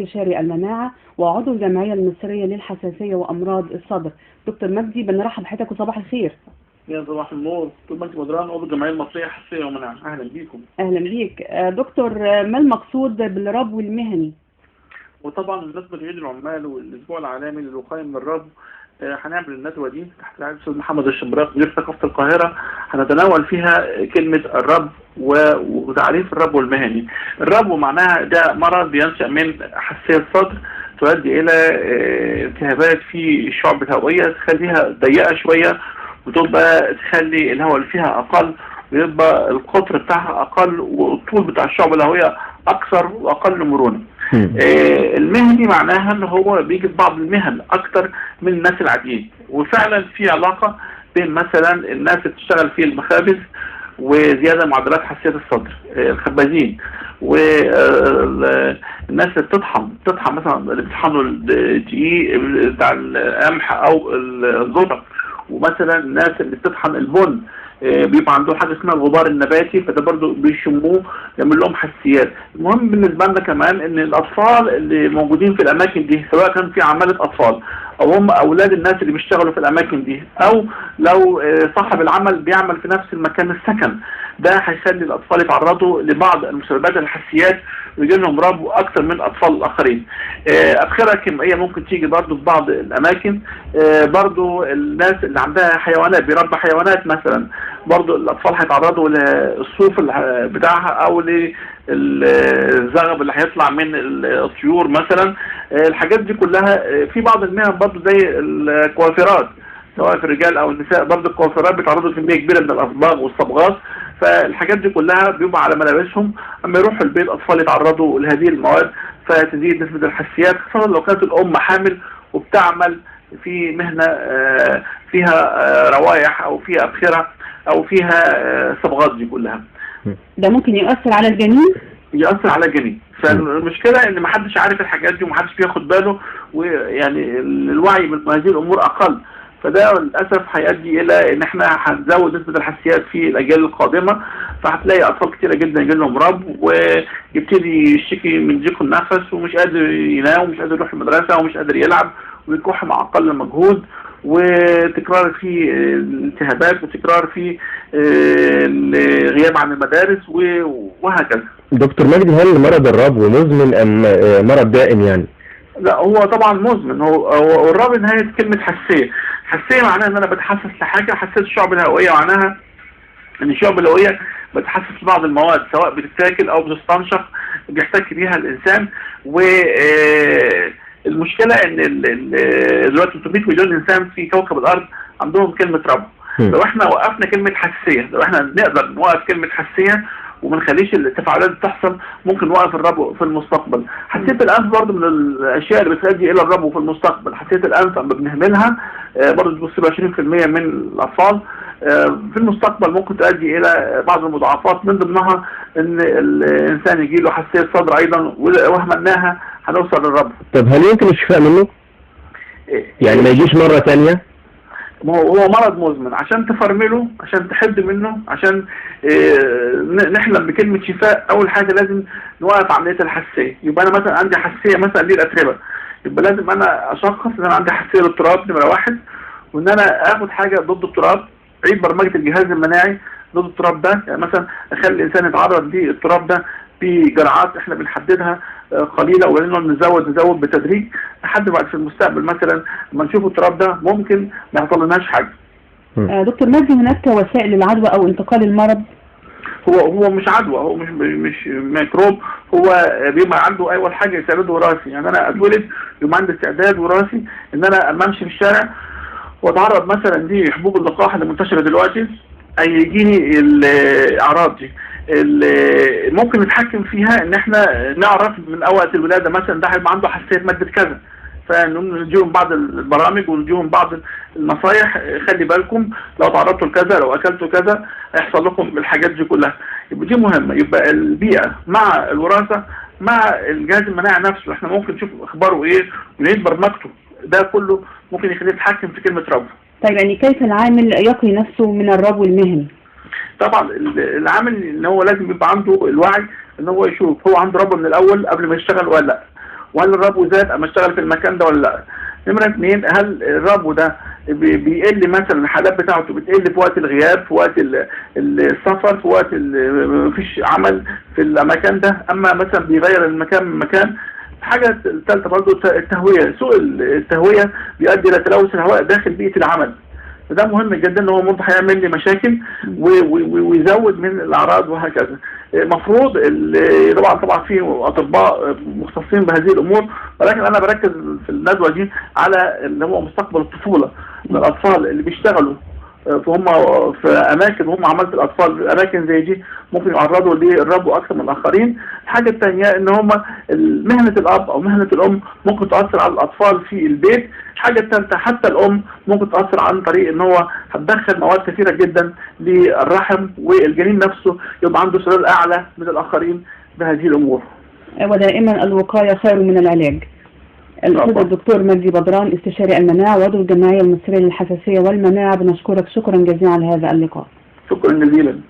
واستشاري المناعة وعضو الجمعية المصرية للحساسية وأمراض الصدر. دكتور مجدي، بنرحب بحضرتك وصباح الخير. يا صباح النور، دكتور مجدي بدران عضو الجمعية المصرية للحساسية والمناعة، أهلا بيكم. أهلا بيك دكتور. ما المقصود بالربو المهني؟ وطبعا بمناسبة عيد العمال والأسبوع العالمي للوقاية من الربو، هنعمل الندوة دي تحت رعاية الأستاذ محمد الشبراق مدير ثقافة القاهرة. هنتناول فيها كلمة الربو وتعريف الربو المهني. الربو معناها ده مرض بينشأ من حساسية الصدر تؤدي إلى التهابات في الشعب الهوائية، تخليها ضيقة شوية وتبقى تخلي الهواء اللي فيها أقل، ويبقى القطر بتاعها أقل والطول بتاع الشعب الهوائية أكثر وأقل مرونة. المهني معناها ان هو بيجي في بعض المهن اكتر من الناس العاديين، وفعلا في علاقة بين مثلا الناس اللي بتشتغل في المخابز وزيادة معدلات حساسية الصدر، الخبازين، والناس اللي بتطحن مثلا، اللي بيطحنوا الدقيق بتاع القمح او الذرة، ومثلا الناس اللي بتطحن البن بيبقى عندهم حاجة اسمها الغبار النباتي، فده برضو بيشموه يعمل لهم حساسيات. المهم بالنسبة لنا كمان ان الاطفال اللي موجودين في الاماكن دي، سواء كان في عماله اطفال او هم اولاد الناس اللي بيشتغلوا في الاماكن دي، او لو صاحب العمل بيعمل في نفس المكان السكن، ده هيخلي الاطفال يتعرضوا لبعض المسببات الحساسيات ويجي لهم ربو اكثر من الاطفال الاخرين. ابخره كيميائية ممكن تيجي برضو في بعض الاماكن. برضو الناس اللي عندها حيوانات، بيربى حيوانات مثلا، برضو الاطفال هيتعرضوا للصوف بتاعها او للزغب اللي هيطلع من الطيور مثلا. الحاجات دي كلها في بعض المهن برضو زي الكوافيرات، سواء في الرجال او النساء، برضو الكوافيرات بيتعرضوا لكميه كبيرة من الاصباغ والصبغات، فالحاجات دي كلها بيبقى على ملابسهم. اما يروحوا البيت الاطفال يتعرضوا لهذه المواد فتزيد نسبه الحساسيات، خاصة لو كانت الام حامل وبتعمل في مهنة فيها روايح او فيها ابخره او فيها صبغات دي كلها. ده ممكن يؤثر على الجنين؟ يؤثر على الجنين. فالمشكلة ان محدش عارف الحاجات دي ومحدش بياخد باله، ويعني الوعي بهذه الامور اقل، فده للاسف هيؤدي الى ان احنا هنزود نسبه الحساسيات في الاجيال القادمة، فهتلاقي اطفال كتيرة جدا يجي لهم ربو ويبتدي يشتكي من ضيق النفس ومش قادر ينام ومش قادر يروح المدرسة ومش قادر يلعب ويكح مع اقل مجهود، وتكرار في الالتهابات وتكرار في الغياب عن المدارس وهكذا. دكتور مجدي، هل مرض الربو مزمن ام مرض دائم يعني؟ لا، هو طبعا مزمن. هو الربو نهاية كلمة حساسية. حساسية معناها ان انا بتحسس لحاجة. حساسية الشعب الهوائية معناها ان الشعب الهوائية بتحسس لبعض المواد، سواء بتتاكل او بتستنشق، بيحتك بيها الانسان. و المشكلة ان دلوقتي 300 مليون انسان في كوكب الارض عندهم كلمة ربو. لو احنا وقفنا كلمة حساسية، لو احنا نقدر نوقف كلمة حساسية وما نخليش التفاعلات تحصل، ممكن نوقف الربو في المستقبل. حساسية الانف برضو من الاشياء اللي بتؤدي الى الربو في المستقبل. حساسية الانف اما بنهملها برضو بتصيب 20% من الاطفال في المستقبل، ممكن تؤدي الى بعض المضاعفات، من ضمنها ان الانسان يجي له حساسية صدر ايضا، وهملناها هنوصل للربو. طب هل يمكن الشفاء منه؟ يعني ما يجيش مرة ثانية؟ ما هو مرض مزمن، عشان تفرمله، عشان تحد منه، عشان نحلم بكلمة شفاء، أول حاجة لازم نوقف عملية الحساسية. يبقى أنا مثلا عندي حساسية مثلا للأتربة، يبقى لازم أنا أشخص إن أنا عندي حساسية للتراب نمرة واحد، وإن أنا آخد حاجة ضد التراب، عيد برمجة الجهاز المناعي ضد التراب ده. يعني مثلا أخلي الإنسان يتعرض للتراب ده بجرعات احنا بنحددها قليله، وبعدين نزود بالتدريج لحد بعد في المستقبل مثلا لما نشوف التراب ده ممكن ما يحصلناش حاجة. دكتور مجدي، هناك وسائل للعدوى او انتقال المرض؟ هو مش عدوى، هو مش ميكروب، هو بيبقى عنده اول حاجة استعداد وراثي. يعني انا اتولد يبقى عندي استعداد وراثي ان انا اما امشي في الشارع واتعرض مثلا لحبوب اللقاح اللي منتشرة دلوقتي هيجيني الاعراض دي. اللي ممكن نتحكم فيها ان احنا نعرف من اوقات الولادة مثلا ده هيبقى عنده حساسية مادة كذا، فنقوم نديهم بعض البرامج ونديهم بعض النصايح، خلي بالكم لو تعرضتوا لكذا، لو اكلتوا كذا، هيحصل لكم الحاجات دي كلها. يبقى دي مهمة. يبقى البيئة مع الوراثة مع الجهاز المناعي نفسه، احنا ممكن نشوف اخباره ايه ونعيد برمجته، ده كله ممكن يخليه يتحكم في كلمة ربو. طيب يعني كيف العامل يقي نفسه من الربو المهني؟ طبعا العامل ان هو لازم يبقى عنده الوعي ان هو يشوف هو عنده ربو من الاول قبل ما يشتغل ولا لا، وهل الربو زاد اما اشتغل في المكان ده ولا لا. نمرة 2، هل الربو ده بيقل مثلا الحالات بتاعته بتقل في وقت الغياب، في وقت السفر، في وقت مفيش عمل في المكان ده، اما مثلا بيغير المكان من مكان. الحاجة الثالثة برضو التهوية، سوء التهوية بيؤدي إلى تلوث الهواء داخل بيئة العمل، فده مهم جدا ان هو ممكن هيعمل لي مشاكل ويزود من الاعراض وهكذا. المفروض طبعا في اطباء مختصين بهذه الامور، ولكن انا بركز في الندوة دي على اللي هو مستقبل الطفولة، الاطفال اللي بيشتغلوا فهم في اماكن وهم عماله الاطفال في اماكن زي دي ممكن يعرضوا للربو اكثر من الاخرين. الحاجة الثانية ان هم مهنة الاب او مهنة الام ممكن تاثر على الاطفال في البيت. الحاجة الثالثة حتى الام ممكن تاثر عن طريق ان هو هتدخل مواد كثيرة جدا للرحم، والجنين نفسه يبقى عنده سلال اعلى من الاخرين بهذه الامور. ودائما الوقاية خير من العلاج. الأستاذ الدكتور مجدي بدران، استشاري المناعة وعضو الجمعية المصرية للحساسية والمناعة، بنشكرك شكرا جزيلا على هذا اللقاء. شكرا جزيلا.